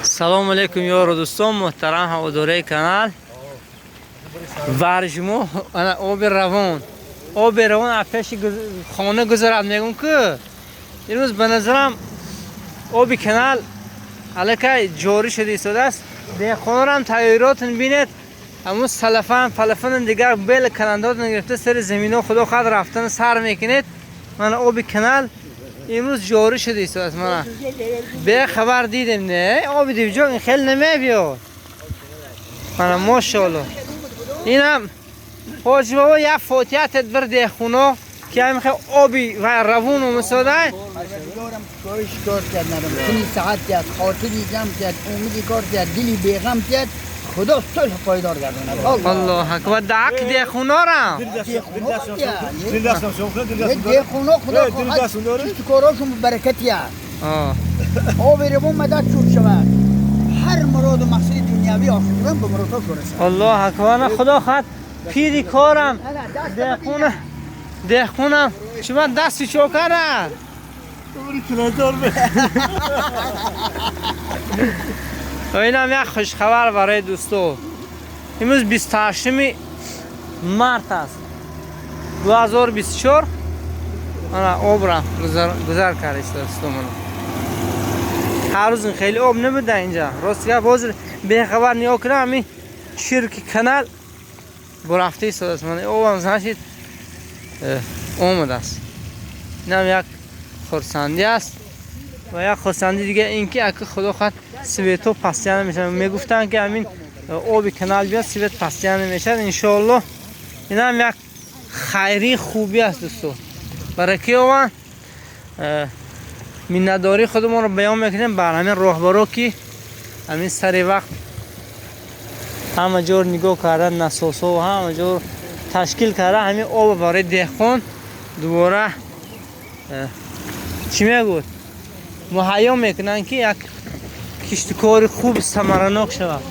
Салом алейкум, ёру дӯстон, муҳтарам ҳаводораи канал. Варжмо ана оби равон. Оби равон аз пеши хона гузарад, мегум ку. Имрӯз ба назарам оби канал аллакай ҷорӣ шуда истодааст. Деҳқонорам тайёротон бинед, ҳамун салафан, палафан дигар бел каландотон гирифта сари замино худо хоҳад рафтан сар мекунед. Мана оби канал имрӯз ҷорӣ шуда истодааст. Мана бехабар дидем, не оби дивҷо ин хеле намебиёд. Мана мошоалло. Инам ҳоҷи бобо як фотиҳа тадбир деҳқоно ки ҳамин хел оби ва равон омасодай. پروردگارم کارش کار کرد ندم تنی ساعت کرد، خاطری جمع کرد، امیدی کار کرد، دلی بیغم کرد، خدا صلح پایدار گرداند. Аллоҳ акбар, даак деҳқонорам. دیخونا خدا خواهد چیست کاراشون برکتیه. آب روان مدد شد شود، هر مراد و مقصد دنیوی آخری به مرادها برسد. Аллоҳ акбар, худо хоҳад пири корам деҳқона деҳқонам шумо дасти чо карад. Инам як хушхабар барои дӯсто. Имрӯз 28 март аст 2024. Ана об рафт гузар кард истодааст. Мана ҳар рӯз хеле об набуда инҷа. Рост гап, ҳозир бехабар нигоҳ кунам, ҳамин чирки канал бурафта истодааст. Мана обам значит омадааст. Инам як хурсандӣ аст ва як хурсандӣ дига ин ки ака худо хоҳад светҳо постоянно мешавад. Мегуфтанд ки ҳамин оби канал биёд, свет постоянно мешавад, иншоаллоҳ. Инам як хайрии хубӣ аст, дӯсто. Бараки ованд. Миннатдории худамонро баён мекунем бар ҳамин роҳбаро ки ҳамин сари вақт ҳама ҷор нигоҳ карда, насосҳо ҳама ҷор ташкил карда, ҳамин об барои деҳқон дубора чӣ мегӯд муҳайё мекунанд ки як киштукори хуб самаранок шавад.